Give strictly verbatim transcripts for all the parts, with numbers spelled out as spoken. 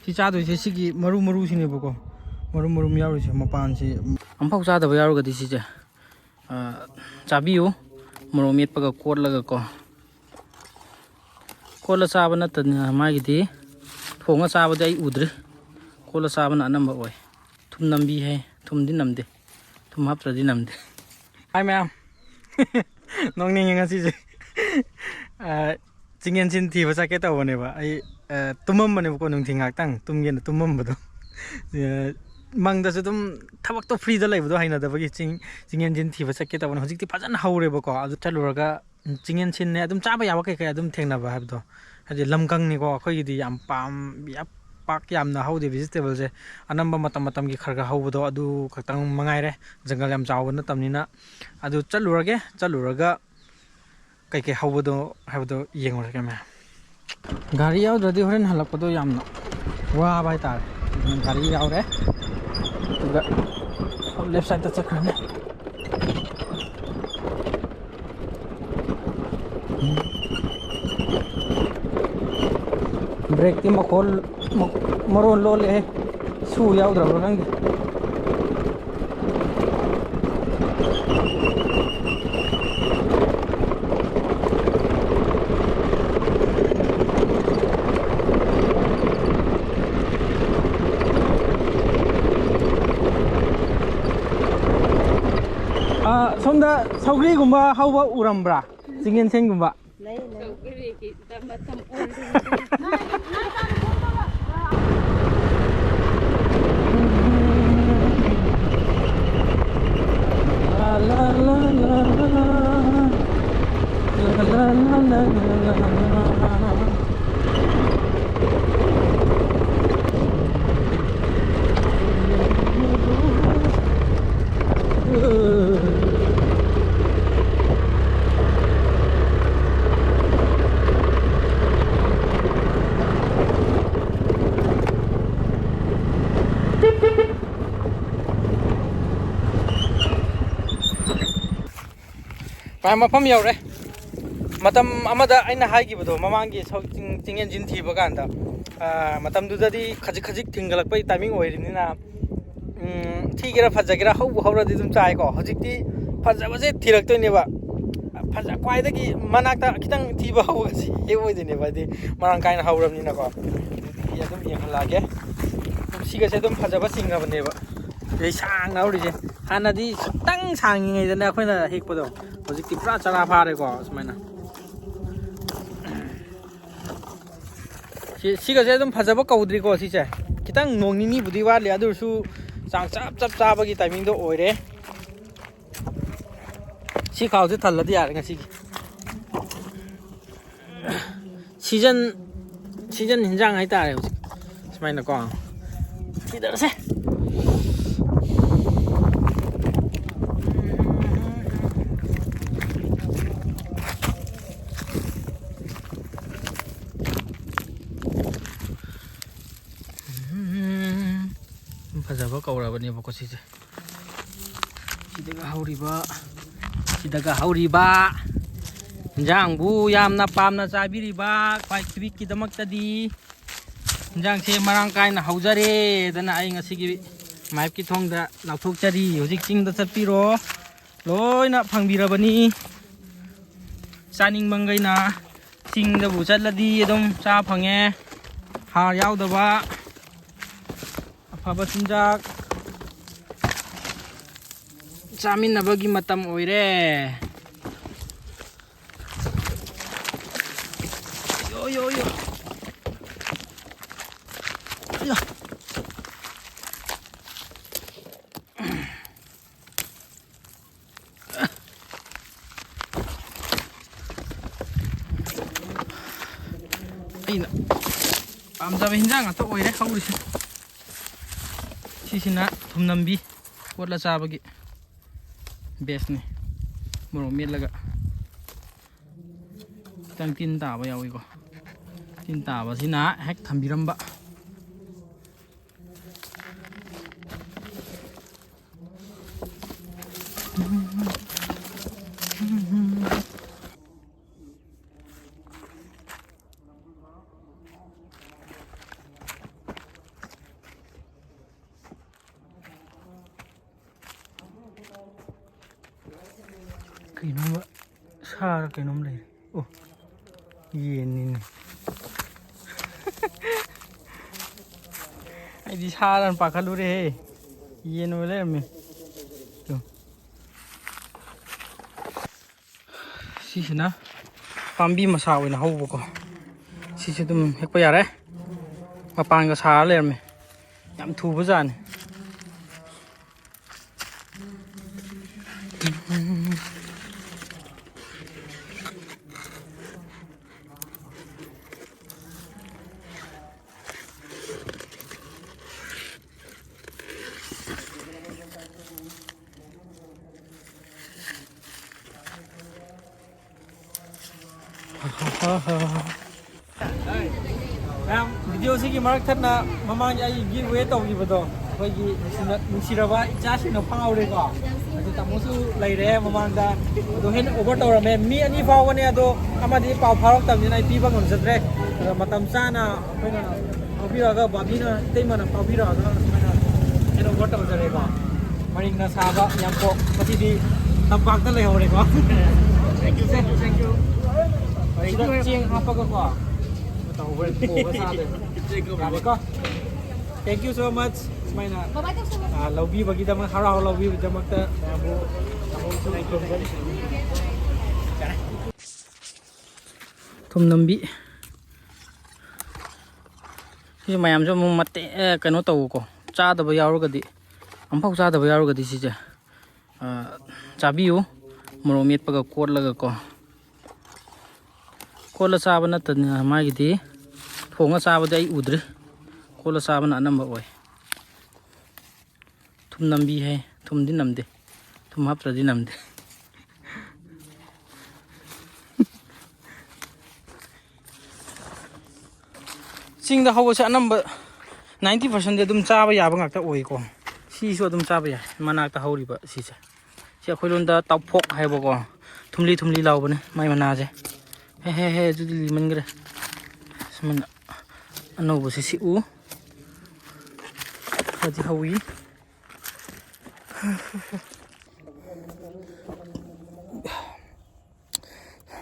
ꯁꯤ ꯆꯥꯗꯣꯏꯁꯦ ꯁꯤꯒꯤ ꯃꯔꯨ ꯃꯔꯨꯁꯤꯅꯦꯕꯀꯣ꯫ ꯃꯔꯨ ꯃꯔꯨꯝ ꯌꯥꯎꯔꯤꯁꯦ, ꯃꯄꯥꯟꯁꯤ ꯑꯝꯐꯥꯎ ꯆꯥꯗꯕ ꯌꯥꯎꯔꯒꯗꯤ ꯁꯤꯁꯦ, ꯑ, ꯆꯥꯕꯤꯌꯨ꯫ ꯃꯣꯔꯣꯛ ꯃꯦꯠꯄꯒ ꯀꯣꯠꯂꯒꯀꯣ꯫ ꯀꯣꯠꯂ ꯆꯥꯕ ꯅꯠꯇꯅ ꯃꯥꯒꯤꯗꯤ, ꯊꯣꯡꯉ ꯆꯥꯕꯗꯤ ꯑꯩ ꯎꯗ꯭ꯔꯤ꯫ ꯀꯣꯠꯂ ꯆꯥꯕꯅ ꯑꯅꯝꯕ ꯑꯣꯏ꯫ ꯊꯨꯝ ꯅꯝꯕꯤ ꯍꯥꯏ꯫ ꯊꯨꯝꯗꯤ ꯅꯝꯗꯦ꯫ ꯊꯨꯝ ꯍꯥꯞꯇ꯭ꯔꯗꯤ ꯅꯝꯗꯦ꯫ ꯍꯥꯏ ꯃꯌꯥꯝ꯫ ꯅꯣꯛꯅꯤꯡꯉꯤ ꯉꯁꯤꯁꯦ꯫ ꯑ, ꯆꯤꯡꯌꯦꯟꯁꯤꯟ ꯊꯤꯕ ꯆꯠꯀꯦ ꯇꯧꯕꯅꯦꯕ꯫ ꯑꯩ, ꯑ, ꯇꯨꯝꯃꯝꯕꯅꯦꯕꯀꯣ, ꯅꯨꯡꯊꯤꯟ ꯉꯥꯏꯍꯥꯛꯇꯪ ꯇꯨꯝꯒꯦꯅ ꯇꯨꯝꯃꯝꯕꯗꯣ꯫ ꯑ, ꯃꯪꯗꯁꯨ ꯑꯗꯨꯝ ꯊꯕꯛꯇꯣ ꯐ꯭ꯔꯤꯗ ꯂꯩꯕꯗꯣ ꯍꯩꯅꯗꯕꯒꯤ ꯆꯤꯡ, ꯆꯤꯡꯌꯦꯟꯁꯤꯟ ꯊꯤꯕ ꯆꯠꯀꯦ ꯇꯧꯕꯅꯦ꯫ ꯍꯧꯖꯤꯛꯇꯤ ꯐꯖꯅ ꯍꯧꯔꯦꯕꯀꯣ꯫ ꯑꯗꯨ ꯆꯠꯂꯨꯔꯒ ꯆꯤꯡꯌꯦꯟꯁꯤꯟꯅꯦ ꯑꯗꯨꯝ ꯆꯥꯕ ꯌꯥꯕ ꯀꯩꯀꯩ ꯑꯗꯨꯝ ꯊꯦꯡꯅꯕ ꯍꯥꯏꯕꯗꯣ꯫ ꯍꯥꯏꯗꯤ ꯂꯝꯀꯪꯅꯤꯀꯣ, ꯑꯩꯈꯣꯏꯒꯤꯗꯤ ꯌꯥꯝ ꯄꯥꯝ-, ꯌꯥꯝ ꯄꯥꯛ ꯌꯥꯝꯅ ꯍꯧꯗꯦ ꯚꯤꯖꯤꯇꯦꯕꯜꯁꯦ꯫ ꯑꯅꯝꯕ ꯃꯇꯝ ꯃꯇꯝꯒꯤ ꯈꯔ ꯈꯔ ꯍꯧꯕꯗꯣ ꯑꯗꯨ ꯈꯛꯇꯪ ꯃꯉꯥꯏꯔꯦ, ꯖꯪꯒꯜ ꯌꯥꯝ ꯆꯥꯎꯕ ꯅꯠꯇꯕꯅꯤꯅ꯫ ꯑꯗꯨ ꯆꯠꯂꯨꯔꯒꯦ, ꯆꯠꯂꯨꯔꯒ ꯀꯩꯀꯩ ꯍꯧꯕꯗꯣ ꯍꯥꯏꯕꯗꯣ ꯌꯦꯡꯉꯨꯔꯒꯦ ꯃꯌꯥꯝ꯫ ꯒꯥꯔꯤ ꯌꯥꯎꯗ꯭ꯔꯗꯤ ꯍꯣꯔꯦꯟ ꯍꯜꯂꯛꯄꯗꯣ ꯌꯥꯝꯅ ꯋꯥꯕ ꯍꯥꯏꯇꯥꯔꯦ꯫ ꯑꯗꯨꯅ ꯒꯥꯔꯤ ꯌꯥꯎꯔꯦ꯫ ꯑꯗꯨꯒ ꯂꯦꯐ ꯁꯥꯏꯗꯇ ꯆꯠꯈ꯭ꯔꯅꯤ꯫ ꯕ꯭ꯔꯦꯛꯇꯤ ꯃꯈꯣꯜ ꯃ-, ꯃꯔꯣꯟ ꯂꯣꯜꯂꯦꯍꯦ꯫ ꯁꯨ ꯌꯥꯎꯗ꯭ꯔꯕ꯭ꯔꯥ ꯈꯪꯗꯦ꯫ ꯑꯥ, ꯁꯣꯝꯗ ꯁꯧꯒ꯭ꯔꯤꯒꯨꯝꯕ ꯍꯧꯕ ꯎꯔꯝꯕ꯭ꯔꯥ? ꯆꯤꯡꯌꯦꯟꯁꯦꯟꯒꯨꯝꯕ? ꯂꯩ, ꯂꯩ꯫ ꯁꯧꯒ꯭ꯔꯤꯒꯤ ꯃꯇꯝ ꯑꯣꯏꯔꯦ꯫ ꯚꯥꯏ, ꯃꯐꯝ ꯌꯧꯔꯦ꯫ ꯃꯇꯝ ꯑꯃꯗ ꯑꯩꯅ ꯍꯥꯏꯈꯤꯕꯗꯣ, ꯃꯃꯥꯡꯒꯤ ꯁꯧ-, ꯆꯤꯡ, ꯆꯤꯡꯌꯦꯟꯁꯤꯟ ꯊꯤꯕ ꯀꯥꯟꯗ, ꯑ, ꯃꯇꯝꯗꯨꯗꯗꯤ ꯈꯖꯤꯛ ꯈꯖꯤꯛ ꯊꯤꯡꯒꯠꯂꯛꯄꯒꯤ timing ꯑꯣꯏꯔꯤꯕꯅꯤꯅ, ꯎꯝ, ꯊꯤꯒꯦꯔꯥ ꯐꯖꯒꯦꯔꯥ ꯍꯧꯕꯨ ꯍꯧꯔꯗꯤ ꯑꯗꯨꯝ ꯆꯥꯏꯀꯣ꯫ ꯍꯧꯖꯤꯛꯇꯤ ꯐꯖꯕꯁꯦ ꯊꯤꯔꯛꯇꯣꯏꯅꯦꯕ꯫ ꯐꯖ-, ꯈ꯭ꯋꯥꯏꯗꯒꯤ ꯃꯅꯥꯛꯇ ꯈꯤꯇꯪ ꯊꯤꯕ ꯍꯧꯕꯁꯤ ꯍꯦꯛ ꯑꯣꯏꯗꯣꯏꯅꯦꯕ, ꯍꯥꯏꯗꯤ ꯃꯔꯥꯡ ꯀꯥꯏꯅ ꯍꯧꯔꯕꯅꯤꯅꯀꯣ꯫ ꯑꯗꯨꯗꯤ ꯑꯗꯨꯝ ꯌꯦꯡꯍꯜꯂꯛꯑꯒꯦ꯫ ꯁꯤꯒꯁꯦ ꯑꯗꯨꯝ ꯐꯖꯕ ꯆꯤꯡꯉꯕꯅꯦꯕ꯫ ꯁꯤꯗꯩ ꯁꯥꯡꯅ ꯍꯧꯔꯤꯁꯦ꯫ ꯍꯥꯟꯅꯗꯤ ꯈꯤꯇꯪ ꯁꯥꯡꯉꯤꯉꯩꯗꯅꯦ ꯑꯩꯈꯣꯏꯅ ꯍꯦꯛꯄꯗꯣ, ꯍꯧꯖꯤꯛꯇꯤ ꯄꯨꯔꯥ ꯆꯔꯥ ꯐꯥꯔꯦꯀꯣ꯫ ꯁꯨꯃꯥꯏꯅ ꯁꯤ, ꯁꯤꯒꯁꯦ ꯑꯗꯨꯝ ꯐꯖꯕ ꯀꯧꯗ꯭ꯔꯤꯀꯣ꯫ ꯁꯤꯁꯦ ꯈꯤꯇꯪ ꯅꯣꯡ ꯅꯤꯅꯤꯕꯨꯗꯤ ꯋꯥꯠꯂꯤ, ꯑꯗꯨ ꯑꯣꯏꯔꯁꯨ ꯆꯥꯡ ꯆꯞ, ꯆꯞ ꯆꯥꯕꯒꯤ timing ꯗꯣ ꯑꯣꯏꯔꯦ꯫ ꯁꯤ ꯈꯥꯎꯁꯦ ꯊꯜꯂꯗꯤ ꯌꯥꯔꯦ ꯉꯁꯤꯒꯤ꯫ Season, season ꯍꯤꯟꯖꯥꯡ ꯍꯥꯏꯇꯥꯔꯦ ꯍꯧꯖꯤꯛ꯫ ꯁꯨꯃꯥꯏꯅꯀꯣ꯫ ꯊꯤꯗꯔꯁꯦ꯫ ꯎꯝ, ꯐꯖꯕ ꯀꯧꯔꯕꯅꯦꯕꯀꯣ ꯁꯤꯁꯦ꯫ ꯁꯤꯗꯒ ꯍꯧꯔꯤꯕ, ꯁꯤꯗꯒ ꯍꯧꯔꯤꯕ ꯏꯟꯖꯥꯡꯕꯨ ꯌꯥꯝꯅ ꯄꯥꯝꯅ ꯆꯥꯕꯤꯔꯤꯕ ꯈ꯭ꯋꯥꯏ ꯈꯤꯕꯤꯛꯀꯤꯗꯃꯛꯇꯗꯤ ꯏꯟꯖꯥꯡꯁꯦ ꯃꯔꯥꯡ ꯀꯥꯏꯅ ꯍꯧꯖꯔꯦꯗꯅ ꯑꯩ ꯉꯁꯤꯒꯤ ꯃꯥꯏꯞꯀꯤ ꯊꯣꯡꯗ ꯂꯥꯎꯊꯣꯛꯆꯔꯤ꯫ ꯍꯧꯖꯤꯛ ꯆꯤꯡꯗ ꯆꯠꯄꯤꯔꯣ, ꯂꯣꯏꯅ ꯐꯪꯕꯤꯔꯕꯅꯤ꯫ ꯆꯥꯅꯤꯡꯕꯈꯩꯅ ꯆꯤꯡꯗꯕꯨ ꯆꯠꯂꯗꯤ ꯑꯗꯨꯝ ꯆꯥ ꯐꯪꯉꯦ꯫ ꯍꯥꯔ ꯌꯥꯎꯗꯕ ꯑꯐꯕ ꯆꯤꯟꯖꯥꯛ ꯆꯥꯃꯤꯟꯅꯕꯒꯤ ꯃꯇꯝ ꯑꯣꯏꯔꯦ꯫ ꯌꯣ, ꯌꯣ, ꯌꯣ꯫ ꯌꯣ꯫ ꯑꯩꯅ ꯄꯥꯝꯖꯕ ꯍꯤꯟꯖꯥꯡ ꯉꯥꯛꯇ ꯑꯣꯏꯔꯦ ꯍꯧꯔꯤꯁꯦ꯫ ꯁꯤꯁꯤꯅ ꯊꯨꯝꯅꯝꯕꯤ, ꯀꯣꯠꯂ ꯆꯥꯕꯒꯤ bestꯅꯤ꯫ ꯃꯣꯔꯣꯛ ꯃꯦꯠꯂꯒ ꯈꯤꯇꯪ ꯇꯤꯟ ꯇꯥꯕ ꯌꯥꯎꯏꯀꯣ꯫ ꯇꯤꯟ ꯇꯥꯕꯁꯤꯅ ꯍꯦꯛ ꯊꯝꯕꯤꯔꯝꯕ꯫ ꯀꯩꯅꯣꯝꯃ ꯁꯥꯔ ꯀꯩꯅꯣꯝ ꯂꯩꯔꯦ꯫ ꯑꯣ, ꯌꯦꯟꯅꯤꯅꯦ꯫ ꯑꯩꯗꯤ ꯁꯥꯔꯅ ꯄꯥꯈꯠꯂꯨꯔꯦꯍꯦ꯫ ꯌꯦꯟ ꯑꯣꯏ ꯂꯩꯔꯝꯃꯦ꯫ ꯇꯨ꯫ ꯁꯤꯁꯤꯅ ꯄꯥꯝꯕꯤ ꯃꯁꯥ ꯑꯣꯏꯅ ꯍꯧꯕꯀꯣ꯫ ꯁꯤꯁꯨ ꯑꯗꯨꯝ ꯍꯦꯛꯄ ꯌꯥꯔꯦ꯫ ꯃꯄꯥꯟꯒ ꯁꯥꯔ ꯂꯩꯔꯝꯃꯦ꯫ ꯌꯥꯝ ꯊꯨꯕꯖꯥꯠꯅꯤ꯫ ꯃꯌꯥꯝ, ꯚꯤꯗꯤꯑꯣꯁꯤꯒꯤ ꯃꯔꯛ ꯊꯠꯅ ꯃꯃꯥꯡꯒꯤ ꯑꯩ ꯒꯤꯐ ꯑꯦꯋꯦ ꯇꯧꯈꯤꯕꯗꯣ, ꯑꯩꯈꯣꯏꯒꯤ ꯅꯨꯡꯁꯤꯅ-, ꯅꯨꯡꯁꯤꯔꯕ ꯏꯆꯥꯁꯤꯡꯅ ꯐꯥꯎꯔꯦꯀꯣ꯫ ꯑꯗꯨ ꯇꯥꯃꯣꯁꯨ ꯂꯩꯔꯦ ꯃꯃꯥꯡꯗ꯫ ꯑꯗꯣ ꯍꯦꯟ ꯑꯣꯚꯔ ꯇꯧꯔꯝꯃꯦ꯫ ꯃꯤ ꯑꯅꯤ ꯐꯥꯎꯕꯅꯦ, ꯑꯗꯣ ꯑꯃꯗꯤ ꯄꯥꯎ ꯐꯥꯎꯔꯛꯇꯕꯅꯤꯅ ꯑꯩ ꯄꯤꯕ ꯉꯝꯖꯗ꯭ꯔꯦ꯫ ꯑꯗꯣ ꯃꯇꯝ ꯆꯥꯅ ꯑꯩꯈꯣꯏꯅ ꯐꯥꯎꯕꯤꯔꯛꯑꯒ, ꯕꯥꯕꯤꯅ, ꯏꯇꯩꯃꯅ ꯐꯥꯎꯕꯤꯔꯛꯑꯒ ꯁꯨꯃꯥꯏꯅ ꯍꯦꯟ ꯑꯣꯚꯔ ꯇꯧꯖꯔꯦꯀꯣ꯫ ꯃꯔꯤꯡꯅ ꯁꯥꯕ ꯌꯥꯡꯀꯣꯛ ꯉꯁꯤꯗꯤ ꯇꯝꯄꯥꯛꯇ ꯂꯩꯍꯧꯔꯦꯀꯣ꯫ Thank you, thank you, thank you꯫ ꯁꯤꯗ ꯆꯦꯡ ꯍꯥꯞꯄꯒꯀꯣ, ꯇꯧꯕ ꯄꯣꯛꯑꯒ ꯆꯥꯗꯣꯏꯕ꯫ ꯌꯥꯔꯦꯀꯣ? Thank you so much꯫ ꯁꯨꯃꯥꯏꯅ, ꯑꯥ, ꯂꯧꯕꯤꯕꯒꯤꯗꯃꯛ, ꯍꯔꯥꯎ ꯍꯔꯥꯎ ꯂꯧꯕꯤꯕꯒꯤꯗꯃꯛꯇ ꯃꯌꯥꯝꯕꯨ ꯊꯥꯒꯠꯆꯔꯤ꯫ ꯊꯨꯝ ꯅꯝꯕꯤ꯫ ꯁꯤꯁꯨ ꯃꯌꯥꯝꯁꯨ ꯑꯃꯨꯛ ꯃꯇꯦꯛ, ꯑꯦ, ꯀꯩꯅꯣ ꯇꯧꯀꯣ, ꯆꯥꯗꯕ ꯌꯥꯎꯔꯒꯗꯤ, ꯑꯃꯐꯥꯎ ꯆꯥꯗꯕ ꯌꯥꯎꯔꯒꯗꯤ ꯁꯤꯁꯦ, ꯑ, ꯆꯥꯕꯤꯌꯨ꯫ ꯃꯣꯔꯣꯛ ꯃꯦꯠꯄꯒ ꯀꯣꯠꯂꯒꯀꯣ꯫ ꯀꯣꯠꯂ ꯆꯥꯕ ꯅꯠꯇꯅ ꯃꯥꯒꯤꯗꯤ ꯊꯣꯡꯉ ꯆꯥꯕꯗꯤ ꯑꯩ ꯎꯗ꯭ꯔꯤ꯫ ꯀꯣꯠꯂ ꯆꯥꯕꯅ ꯑꯅꯝꯕ ꯑꯣꯏ꯫ ꯊꯨꯝ ꯅꯝꯕꯤ ꯍꯥꯏ꯫ ꯊꯨꯝꯗꯤ ꯅꯝꯗꯦ꯫ ꯊꯨꯝ ꯍꯥꯞꯇ꯭ꯔꯗꯤ ꯅꯝꯗꯦ꯫ ꯆꯤꯡꯗ ꯍꯧꯕꯁꯦ ꯑꯅꯝꯕ ninety percent ꯑꯗꯨꯝ ꯆꯥꯕ ꯌꯥꯕ ꯉꯥꯛꯇ ꯑꯣꯏꯀꯣ꯫ ꯁꯤꯁꯨ ꯑꯗꯨꯝ ꯆꯥꯕ ꯌꯥꯏ, ꯃꯅꯥꯛꯇ ꯍꯧꯔꯤꯕ ꯁꯤꯁꯦ꯫ ꯁꯤ ꯑꯩꯈꯣꯏ ꯂꯣꯟꯗ ꯇꯥꯎꯐꯣꯛ ꯍꯥꯏꯕꯀꯣ꯫ ꯊꯨꯝꯂꯤ ꯊꯨꯝꯂꯤ ꯂꯥꯎꯕꯅꯦ ꯃꯥꯏ ꯃꯅꯥꯁꯦ꯫ ꯍꯦ, ꯍꯦ, ꯍꯦ, ꯑꯗꯨꯗꯤ ꯂꯤꯃꯟꯈ꯭ꯔꯦ꯫ ꯁꯨꯃꯥꯏꯅ ꯑꯅꯧꯕꯁꯦ ꯁꯤ ꯎ꯫ ꯈꯔꯗꯤ ꯍꯧꯋꯤ꯫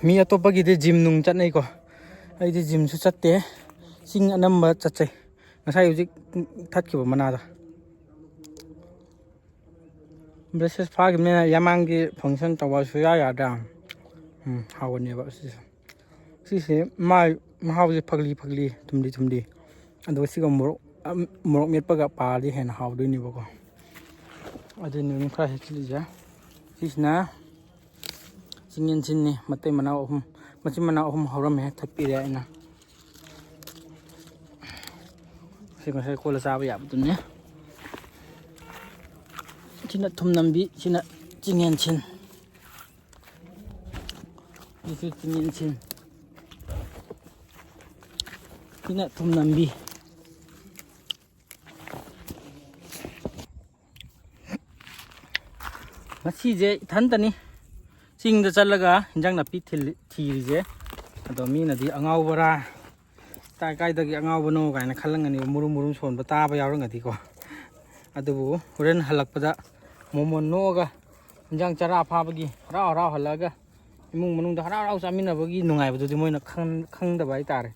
ꯃꯤ ꯑꯇꯣꯞꯄꯒꯤꯗꯤ ꯖꯤꯝ ꯅꯨꯡ ꯆꯠꯅꯩꯀꯣ, ꯑꯩꯗꯤ ꯖꯤꯝꯁꯨ ꯆꯠꯇꯦ, ꯆꯤꯡ ꯑꯅꯝꯕ ꯆꯠꯆꯩ꯫ ꯉꯁꯥꯏ ꯍꯧꯖꯤꯛ ꯊꯠꯈꯤꯕ ꯃꯅꯥꯗꯣ꯫ ꯕ꯭ꯔꯦꯁꯦꯁ ꯐꯥꯈꯤꯕꯅꯤꯅ ꯌꯥꯃꯥꯡꯒꯤ ꯐꯪꯁꯟ ꯇꯧꯕ ꯁꯨꯌꯥ ꯌꯥꯗ꯭ꯔꯥ? ꯎꯝ, ꯍꯥꯎꯕꯅꯦꯕ ꯁꯤꯁꯦ꯫ ꯁꯤꯁꯦ ꯃꯥ ꯃꯍꯥꯎꯁꯦ ꯐꯛꯂꯤ ꯐꯛꯂꯤ, ꯊꯨꯝꯂꯤ ꯊꯨꯝꯂꯤ꯫ ꯑꯗꯨꯒ ꯁꯤꯒ ꯃꯣꯔꯣꯛ, ꯃꯣꯔꯣꯛ ꯃꯦꯠꯄꯒ ꯄꯥꯔꯗꯤ ꯍꯦꯟꯅ ꯍꯥꯎꯗꯣꯏꯅꯦꯕꯀꯣ꯫ ꯑꯗꯨꯅꯤ ꯑꯗꯨꯝ ꯈꯔ ꯍꯦꯛꯆꯤꯜꯂꯤꯁꯦ꯫ ꯁꯤꯁꯤꯅ ꯆꯤꯡꯌꯦꯟꯁꯤꯟꯅꯤ, ꯃꯇꯩ ꯃꯅꯥꯎ ꯑꯍꯨꯝ, ꯃꯆꯤꯟ ꯃꯅꯥꯎ ꯑꯍꯨꯝ ꯍꯧꯔꯝꯃꯦ, ꯊꯠꯄꯤꯔꯦ ꯑꯩꯅ꯫ ꯁꯤ ꯉꯁꯥꯏ ꯀꯣꯜꯂ ꯆꯥꯕ ꯌꯥꯕꯗꯨꯅꯦ꯫ ꯁꯤꯅ ꯊꯨꯝ ꯅꯝꯕꯤ, ꯁꯤꯅ ꯆꯤꯡꯌꯦꯟꯁꯤꯟ꯫ ꯁꯤꯁꯨ ꯆꯤꯡꯌꯦꯟꯁꯤꯟ꯫ ꯁꯤꯅ ꯊꯨꯝ ꯅꯝꯕꯤ꯫ ꯉꯁꯤꯁꯦ ꯏꯊꯟꯇꯅꯤ ꯆꯤꯡꯗ ꯆꯠꯂꯒ ꯏꯟꯖꯥꯡ ꯅꯥꯄꯤ ꯊꯤꯜꯂꯤ-, ꯊꯤꯔꯤꯁꯦ꯫ ꯑꯗꯣ ꯃꯤꯅꯗꯤ ꯑꯉꯥꯎꯕꯔꯥ, ꯀꯥꯏ ꯀꯥꯏꯗꯒꯤ ꯑꯉꯥꯎꯕꯅꯣ ꯀꯥꯏꯅ ꯈꯜꯂꯝꯒꯅꯤ, ꯃꯨꯔꯨꯝ ꯃꯨꯔꯨꯝ ꯁꯣꯟꯕ ꯇꯥꯕ ꯌꯥꯎꯔꯝꯒꯅꯤꯀꯣ꯫ ꯑꯗꯨꯕꯨ ꯍꯣꯔꯦꯟ ꯍꯜꯂꯛꯄꯗ ꯃꯣꯃꯣꯟ ꯅꯣꯛꯑꯒ ꯏꯟꯖꯥꯡ ꯆꯔꯥ ꯐꯥꯕꯒꯤ ꯍꯔꯥꯎ ꯍꯔꯥꯎ ꯍꯜꯂꯛꯑꯒ ꯏꯃꯨꯡ ꯃꯅꯨꯡꯗ ꯍꯔꯥꯎ ꯍꯔꯥꯎ ꯆꯥꯃꯤꯟꯅꯕꯒꯤ ꯅꯨꯡꯉꯥꯏꯕꯗꯨꯗꯤ ꯃꯣꯏꯅ ꯈꯪ-, ꯈꯪꯗꯕ ꯍꯥꯏꯇꯥꯔꯦ꯫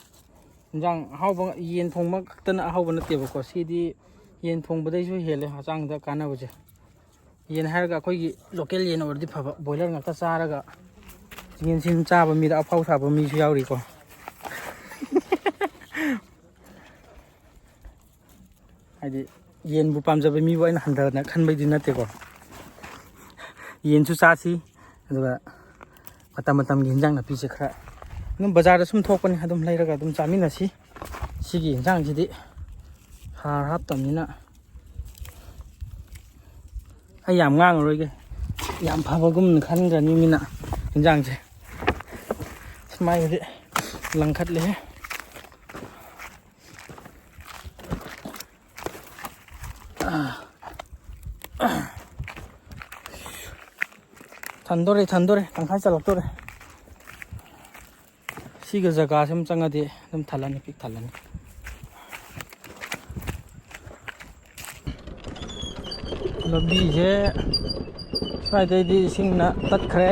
ꯏꯟꯖꯥꯡ ꯑꯍꯥꯎꯕ, ꯌꯦꯟ ꯊꯣꯡꯕ ꯈꯛꯇꯅ ꯑꯍꯥꯎꯕ ꯅꯠꯇꯦꯕꯀꯣ, ꯁꯤꯗꯤ ꯌꯦꯟ ꯊꯣꯡꯕꯗꯩꯁꯨ ꯍꯦꯜꯂꯦ ꯍꯛꯆꯥꯡꯗ ꯀꯥꯟꯅꯕꯁꯦ꯫ ꯌꯦꯟ ꯍꯥꯏꯔꯒ ꯑꯩꯈꯣꯏꯒꯤ ꯂꯣꯀꯦꯜ ꯌꯦꯟ ꯑꯣꯏꯔꯗꯤ ꯐꯕ, ꯕꯣꯏꯂꯔ ꯉꯥꯛꯇ ꯆꯥꯔꯒ ꯌꯦꯟꯁꯤꯟ ꯆꯥꯕ ꯃꯤꯗ ꯑꯐꯥꯎ ꯁꯥꯕ ꯃꯤꯁꯨ ꯌꯥꯎꯔꯤꯀꯣ꯫ ꯍꯥꯏꯗꯤ ꯌꯦꯟꯕꯨ ꯄꯥꯝꯖꯕ ꯃꯤꯕꯨ ꯑꯩꯅ ꯍꯟꯊꯅ ꯈꯟꯕꯩꯗꯤ ꯅꯠꯇꯦꯀꯣ꯫ ꯌꯦꯟꯁꯨ ꯆꯥꯁꯤ, ꯑꯗꯨꯒ ꯃꯇꯝ ꯃꯇꯝꯒꯤ ꯍꯤꯟꯖꯥꯡ ꯅꯥꯄꯤꯁꯦ ꯈꯔ ꯑꯗꯨꯝ ꯕꯖꯥꯔꯗ ꯁꯨꯝ ꯊꯣꯛꯄꯅꯤ, ꯑꯗꯨꯝ ꯂꯩꯔꯒ ꯑꯗꯨꯝ ꯆꯥꯃꯤꯟꯅꯁꯤ꯫ ꯁꯤꯒꯤ ꯍꯤꯟꯖꯥꯡꯁꯤꯗꯤ ꯍꯥꯔ ꯍꯥꯞꯇꯕꯅꯤꯅ ꯑꯩ ꯌꯥꯝ ꯉꯥꯡꯉꯔꯣꯏꯒꯦ, ꯌꯥꯝ ꯐꯕꯒꯨꯝꯅ ꯈꯟꯈ꯭ꯔꯅꯤ ꯃꯤꯅ ꯍꯤꯟꯖꯥꯡꯁꯦ꯫ ꯁꯨꯃꯥꯏꯅꯗꯤ ꯂꯪꯈꯠꯂꯦꯍꯦ꯫ ꯊꯟꯗꯣꯔꯦ, ꯊꯟꯗꯣꯔꯦ, ꯇꯪꯈꯥꯏ ꯆꯜꯂꯛꯇꯣꯔꯦ꯫ ꯁꯤꯒ ꯖꯒꯥꯁꯤ ꯑꯃ ꯆꯪꯉꯗꯤ ꯑꯗꯨꯝ ꯊꯜꯂꯅꯤ, ꯄꯤꯛ ꯊꯜꯂꯅꯤ꯫ ꯂꯝꯕꯤꯁꯦ ꯁ꯭ꯋꯥꯏꯗꯩꯗꯤ ꯏꯁꯤꯡꯅ ꯇꯠꯈ꯭ꯔꯦ꯫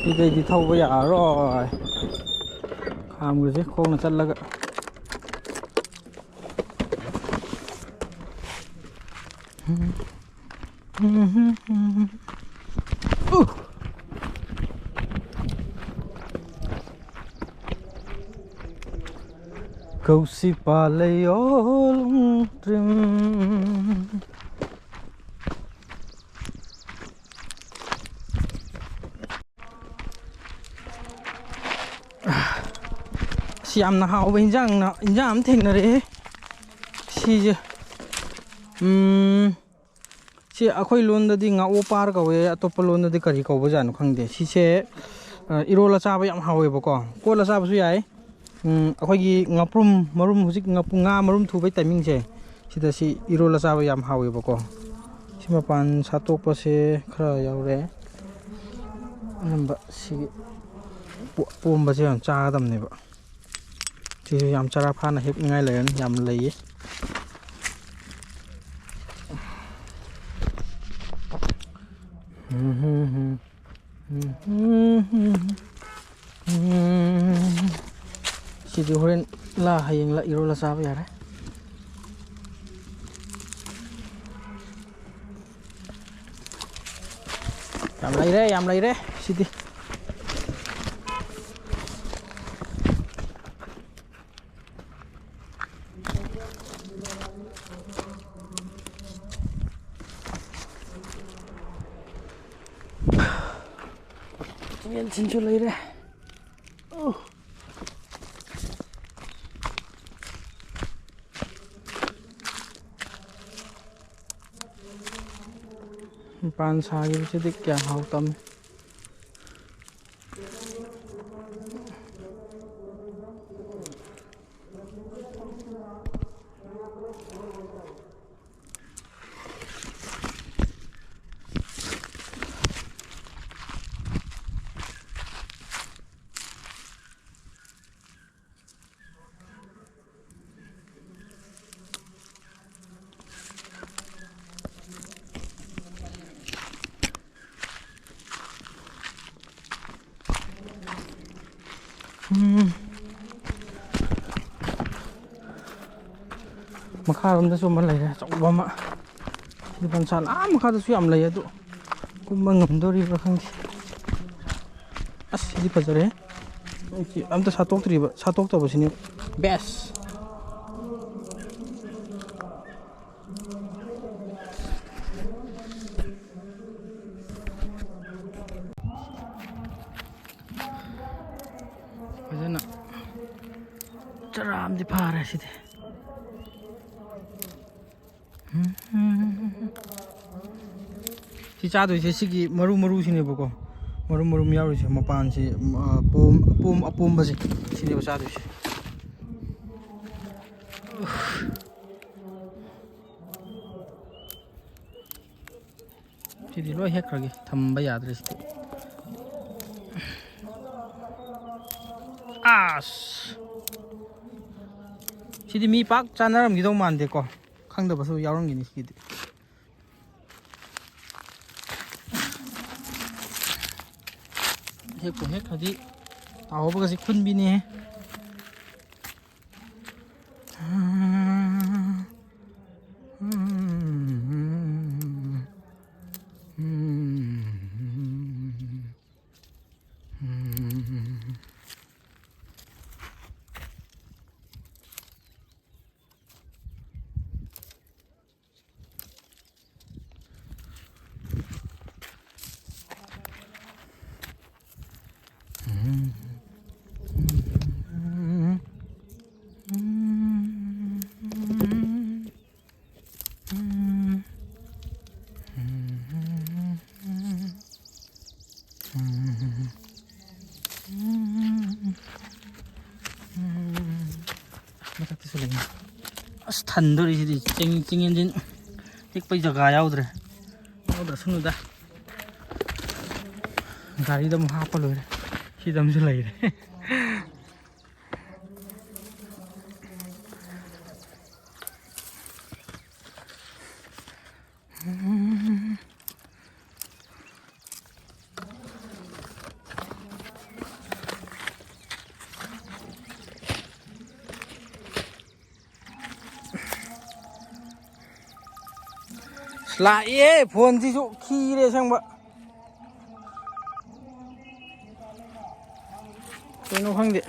ꯁꯤꯗꯩꯗꯤ ꯊꯧꯕ ꯌꯥꯔꯔꯣꯏ꯫ ꯈꯥꯝꯒꯁꯦ ꯈꯣꯡꯅ ꯆꯠꯂꯒ꯫ ꯎ! ꯀꯧꯁꯤ ꯄꯥꯜꯂꯩ ꯑꯣꯜ ꯇ꯭ꯔꯤꯝ꯫ ꯑꯁ, ꯌꯥꯝꯅ ꯍꯥꯎꯕ ꯏꯟꯖꯥꯡꯅ, ꯏꯟꯖꯥꯡ ꯑꯃ ꯊꯦꯡꯅꯔꯛꯑꯦ꯫ ꯁꯤꯁꯦ, ꯎꯝ, ꯁꯤ ꯑꯩꯈꯣꯏ ꯂꯣꯟꯗꯗꯤ ꯉꯥ ꯑꯣꯄꯥꯔ ꯀꯧꯋꯦ, ꯑꯇꯣꯞꯄ ꯂꯣꯟꯗꯗꯤ ꯀꯔꯤ ꯀꯧꯕꯖꯥꯠꯅꯣ ꯈꯪꯗꯦ꯫ ꯁꯤꯁꯦ, ꯑ, ꯏꯔꯣꯜꯂ ꯆꯥꯕ ꯌꯥꯝ ꯍꯥꯎꯋꯦꯕꯀꯣ, ꯀꯣꯠꯂ ꯆꯥꯕꯁꯨ ꯌꯥꯏ꯫ ꯎꯝ, ꯑꯩꯈꯣꯏꯒꯤ ꯉꯥꯄ꯭ꯔꯨꯝ ꯃꯔꯨꯝ, ꯍꯧꯖꯤꯛ ꯉꯥꯄ꯭ꯔꯨꯝ, ꯉꯥ ꯃꯔꯨꯝ ꯊꯨꯕꯩ ꯇꯥꯏꯃꯤꯡꯁꯦ, ꯁꯤꯗ ꯁꯤ ꯏꯔꯣꯜꯂ ꯆꯥꯕ ꯌꯥꯝ ꯍꯥꯎꯋꯦꯕꯀꯣ꯫ ꯁꯤ ꯃꯄꯥꯟ ꯁꯥꯠꯇꯣꯛꯄꯁꯦ ꯈꯔ ꯌꯥꯎꯔꯦ, ꯑꯅꯝꯕ ꯁꯤꯒꯤ ꯄꯣ-, ꯄꯣꯝꯕꯁꯦ ꯌꯥꯝ ꯆꯥꯒꯗꯕꯅꯦꯕ꯫ ꯁꯤꯁꯨ ꯌꯥꯝ ꯆꯔꯥ ꯐꯥꯅ ꯍꯦꯛꯅꯤꯡꯉꯥꯏ ꯂꯩꯔꯅꯤ, ꯌꯥꯝ ꯂꯩꯌꯦ꯫ ꯁꯤꯗꯤ ꯍꯣꯔꯦꯟ ꯂꯥ, ꯍꯌꯦꯡ ꯂꯥ ꯏꯔꯣꯜꯂ ꯆꯥꯕ ꯌꯥꯔꯦ꯫ ꯌꯥꯝ ꯂꯩꯔꯦ, ꯌꯥꯝ ꯂꯩꯔꯦ ꯁꯤꯗꯤ꯫ ꯌꯦꯟꯁꯤꯟꯁꯨ ꯂꯩꯔꯦ꯫ ꯃꯄꯥꯟ ꯁꯥꯈꯤꯕꯁꯤꯗꯤ ꯀꯌꯥ ꯍꯥꯎꯇꯝꯅꯤ꯫ ꯎꯝ꯫ ꯃꯈꯥꯔꯣꯝꯗꯁꯨ ꯑꯃ ꯂꯩꯔꯦ, ꯑꯆꯧꯕ ꯑꯃ꯫ ꯁꯤꯗꯤ ꯕꯟꯁꯥꯟ ꯑꯥ ꯃꯈꯥꯗꯁꯨ ꯌꯥꯝ ꯂꯩ, ꯑꯗꯨ ꯀꯨꯝꯕ ꯉꯝꯗꯣꯔꯤꯕ꯭ꯔꯥ ꯈꯪꯗꯦ꯫ ꯑꯁ, ꯁꯤꯗꯤ ꯐꯖꯔꯦ꯫ ꯁꯤ ꯑꯝꯇ ꯁꯥꯠꯇꯣꯛꯇ꯭ꯔꯤꯕ, ꯁꯥꯠꯇꯣꯛꯇꯕꯁꯤꯅꯦ best꯫ ꯐꯖꯅ ꯆꯔꯥ ꯑꯃꯗꯤ ꯐꯥꯔꯦ ꯁꯤꯗꯤ꯫ ꯁꯤ ꯆꯥꯗꯣꯏꯁꯦ ꯁꯤꯒꯤ ꯃꯔꯨ ꯃꯔꯨꯁꯤꯅꯦꯕꯀꯣ꯫ ꯃꯔꯨ ꯃꯔꯨꯝ ꯌꯥꯎꯔꯤꯁꯦ, ꯃꯄꯥꯟꯁꯤ, ꯑ, ꯄꯣꯝ-, ꯑꯄꯣꯝ ꯑꯄꯣꯝꯕꯁꯦ, ꯁꯤꯅꯦꯕ ꯆꯥꯗꯣꯏꯁꯦ꯫ ꯁꯤꯗꯤ ꯂꯣꯏ ꯍꯦꯛꯈ꯭ꯔꯒꯦ, ꯊꯝꯕ ꯌꯥꯗ꯭ꯔꯦ ꯁꯤꯗꯤ꯫ ꯑꯁ! ꯁꯤꯗꯤ ꯃꯤ ꯄꯥꯛ ꯆꯥꯅꯔꯝꯈꯤꯗꯧ ꯃꯥꯟꯗꯦꯀꯣ, ꯈꯪꯗꯕꯁꯨ ꯌꯥꯎꯔꯝꯒꯅꯤ ꯁꯤꯗꯤ꯫ ꯍꯦꯛꯄꯨ ꯍꯦꯛꯈ꯭ꯔꯗꯤ ꯇꯥꯍꯧꯕꯒꯁꯦ ꯈꯨꯟꯕꯤꯅꯦꯍꯦ꯫ ꯃꯊꯛꯇꯁꯨ ꯂꯩ꯫ ꯑꯁ, ꯊꯟꯗꯣꯔꯤꯁꯤꯗꯤ ꯆꯤꯡ, ꯆꯤꯡ ꯏꯟꯖꯤꯟ ꯇꯦꯛꯄꯩ ꯖꯒꯥ ꯌꯥꯎꯗ꯭ꯔꯦ꯫ ꯌꯥꯎꯗ꯭ꯔꯁꯅꯨꯗ꯫ ꯒꯥꯔꯤꯗ ꯑꯃꯨꯛ ꯍꯥꯞꯄ ꯂꯣꯏꯔꯦ꯫ ꯁꯤꯗ ꯑꯃꯁꯨ ꯂꯩꯔꯦ꯫ ꯂꯥꯛꯑꯦ, ꯐꯣꯟꯁꯤꯁꯨ ꯈꯤꯔꯦ ꯑꯁꯦꯡꯕ꯫ ꯀꯩꯅꯣ ꯈꯪꯗꯦ꯫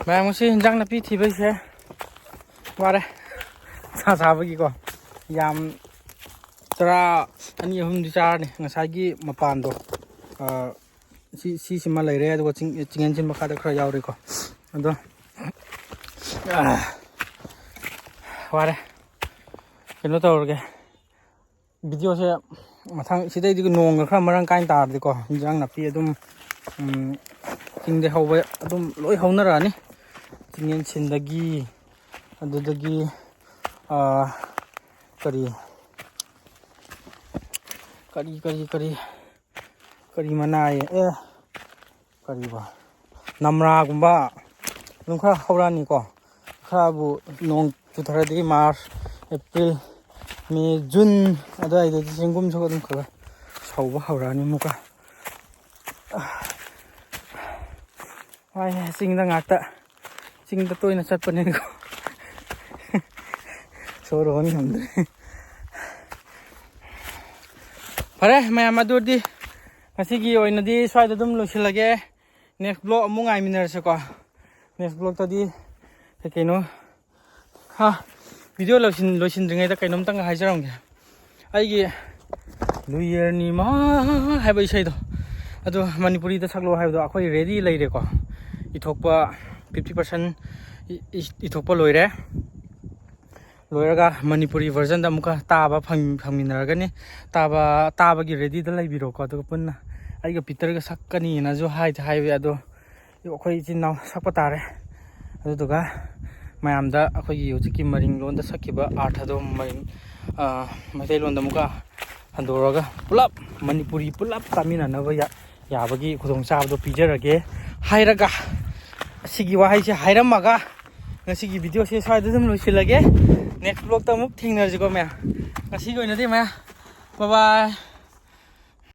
ꯃꯌꯥꯝ, ꯉꯁꯤ ꯏꯟꯖꯥꯡ ꯅꯥꯄꯤ ꯊꯤꯕꯩꯁꯦ ꯋꯥꯔꯦ꯫ ꯁꯥ ꯁꯥꯕꯒꯤꯀꯣ꯫ ꯌꯥꯝ ꯆꯔꯥ ꯑꯅꯤ ꯑꯍꯨꯝꯗꯤ ꯆꯥꯔꯅꯤ꯫ ꯉꯁꯥꯏꯒꯤ ꯃꯄꯥꯟꯗꯣ, ꯑ, ꯁꯤ, ꯁꯤꯁꯤꯃ ꯂꯩꯔꯦ, ꯑꯗꯨꯒ ꯆꯤꯡ-, ꯆꯤꯡꯌꯦꯟꯁꯤ ꯃꯈꯥꯗ ꯈꯔ ꯌꯥꯎꯔꯤꯀꯣ꯫ ꯑꯗꯣ, ꯑ, ꯋꯥꯔꯦ꯫ ꯀꯩꯅꯣ ꯇꯧꯔꯒꯦ꯫ ꯚꯤꯗꯤꯑꯣꯁꯦ ꯃꯊꯪ ꯁꯤꯗꯩꯗꯤ ꯅꯣꯡꯒ ꯈꯔ ꯃꯔꯥꯡ ꯀꯥꯏꯅ ꯇꯥꯔꯗꯤꯀꯣ, ꯏꯟꯖꯥꯡ ꯅꯥꯄꯤ ꯑꯗꯨꯝ, ꯎꯝ, ꯆꯤꯡꯗ ꯍꯧꯕ ꯑꯗꯨꯝ ꯂꯣꯏ ꯍꯧꯅꯔꯛꯑꯅꯤ꯫ ꯆꯤꯡꯌꯦꯟꯁꯤꯟꯗꯒꯤ, ꯑꯗꯨꯗꯒꯤ, ꯑ, ꯀꯔꯤ, ꯀꯔꯤ, ꯀꯔꯤ, ꯀꯔꯤ, ꯀꯔꯤ ꯃꯅꯥꯌꯦ? ꯑꯦ, ꯀꯔꯤꯕ? ꯅꯝꯔꯥꯒꯨꯝꯕ ꯑꯗꯨꯝ ꯈꯔ ꯍꯧꯔꯛꯑꯅꯤꯀꯣ꯫ ꯈꯔꯕꯨ ꯅꯣꯡ ꯆꯨꯊꯔꯗꯤ ꯃꯥꯔꯆ, ꯑꯦꯄ꯭ꯔꯤꯜ, ꯃꯦ, ꯖꯨꯟ ꯑꯗꯨꯋꯥꯏꯗꯗꯤ ꯆꯦꯡꯒꯨꯝꯁꯨ ꯑꯗꯨꯝ ꯈꯔ ꯈꯔ ꯁꯧꯕ ꯍꯧꯔꯛꯑꯅꯤ ꯑꯃꯨꯛꯀ꯫ ꯋꯥꯏꯍꯦ, ꯆꯤꯡꯗ ꯉꯥꯛꯇ, ꯆꯤꯡꯗ ꯇꯣꯏꯅ ꯆꯠꯄꯅꯤꯅꯀꯣ꯫ ꯁꯣꯔ ꯍꯣꯟ ꯉꯝꯗ꯭ꯔꯦ꯫ ꯐꯔꯦ ꯃꯌꯥꯝ, ꯑꯗꯨꯗꯤ ꯉꯁꯤꯒꯤ ꯑꯣꯏꯅꯗꯤ ꯁ꯭ꯋꯥꯏꯗ ꯑꯗꯨꯝ ꯂꯣꯏꯁꯤꯜꯂꯒꯦ꯫ Next vlog ꯑꯃꯨꯛ ꯉꯥꯏꯃꯤꯟꯅꯔꯁꯤꯀꯣ꯫ Next vlogꯇꯗꯤ ꯀꯩ ꯀꯩꯅꯣ, ꯍꯥ, video ꯂꯣꯏꯁꯤꯟ ꯂꯣꯏꯁꯤꯟꯗ꯭ꯔꯤꯉꯩꯗ ꯀꯩꯅꯣꯝꯇꯪ ꯍꯥꯏꯖꯔꯝꯒꯦ꯫ ꯑꯩꯒꯤ ꯂꯨꯌꯔꯅꯤ ꯃꯍꯥ ꯍꯥꯏꯕ ꯏꯁꯩꯗꯣ, ꯑꯗꯣ ꯃꯅꯤꯄꯨꯔꯤꯗ ꯁꯛꯂꯣ ꯍꯥꯏꯕꯗꯣ ꯑꯩꯈꯣꯏ ready ꯂꯩꯔꯦꯀꯣ꯫ ꯏꯊꯣꯛꯄ fifty percent ꯏ- ꯏ- ꯏꯊꯣꯛꯄ ꯂꯣꯏꯔꯦ꯫ ꯂꯣꯏꯔꯒ ꯃꯅꯤꯄꯨꯔꯤ versionꯗ ꯑꯃꯨꯛꯀ ꯇꯥꯕ ꯐꯪ- ꯐꯪꯃꯤꯟꯅꯔꯒꯅꯤ꯫ ꯇꯥꯕ ꯇꯥꯕꯒꯤ readyꯗ ꯂꯩꯕꯤꯔꯣꯀꯣ꯫ ꯑꯗꯨꯒ ꯄꯨꯟꯅ ꯑꯩꯒ ꯄꯤꯇꯔꯒ ꯁꯛꯀꯅꯤꯅꯁꯨ ꯍꯥꯏꯗꯤ ꯍꯥꯏꯋꯦ꯫ ꯑꯗꯣ ꯑꯩꯈꯣꯏ ꯏꯆꯤꯟ ꯏꯅꯥꯎ ꯁꯛꯄ ꯇꯥꯔꯦ꯫ ꯑꯗꯨꯗꯨꯒ ꯃꯌꯥꯝꯗ ꯑꯩꯈꯣꯏꯒꯤ ꯍꯧꯖꯤꯛꯀꯤ ꯃꯔꯤꯡ ꯂꯣꯟꯗ ꯁꯛꯈꯤꯕ ꯑꯥꯔꯊꯗꯣ, ꯃꯔꯤꯡ, ꯑ, ꯃꯩꯇꯩꯂꯣꯟꯗ ꯑꯃꯨꯛꯀ ꯍꯟꯗꯣꯛꯑꯒ ꯄꯨꯂꯞ ꯃꯅꯤꯄꯨꯔꯤ ꯄꯨꯂꯞ ꯇꯥꯃꯤꯟꯅꯅꯕ ꯌꯥ- ꯌꯥꯕꯒꯤ ꯈꯨꯗꯣꯡꯆꯥꯕꯗꯣ ꯄꯤꯖꯔꯒꯦ ꯍꯥꯏꯔꯒ, ꯑꯁꯤꯒꯤ ꯋꯥꯍꯩꯁꯦ ꯍꯥꯏꯔꯝꯃꯒ ꯉꯁꯤꯒꯤ videoꯁꯦ ꯁ꯭ꯋꯥꯏꯗ ꯑꯗꯨꯝ ꯂꯣꯏꯁꯤꯜꯂꯒꯦ꯫ Next vlogꯇ ꯑꯃꯨꯛ ꯊꯦꯡꯅꯔꯁꯤꯀꯣ ꯃꯌꯥꯝ꯫ ꯉꯁꯤꯒꯤ ꯑꯣꯏꯅꯗꯤ ꯃꯌꯥꯝ, bye bye꯫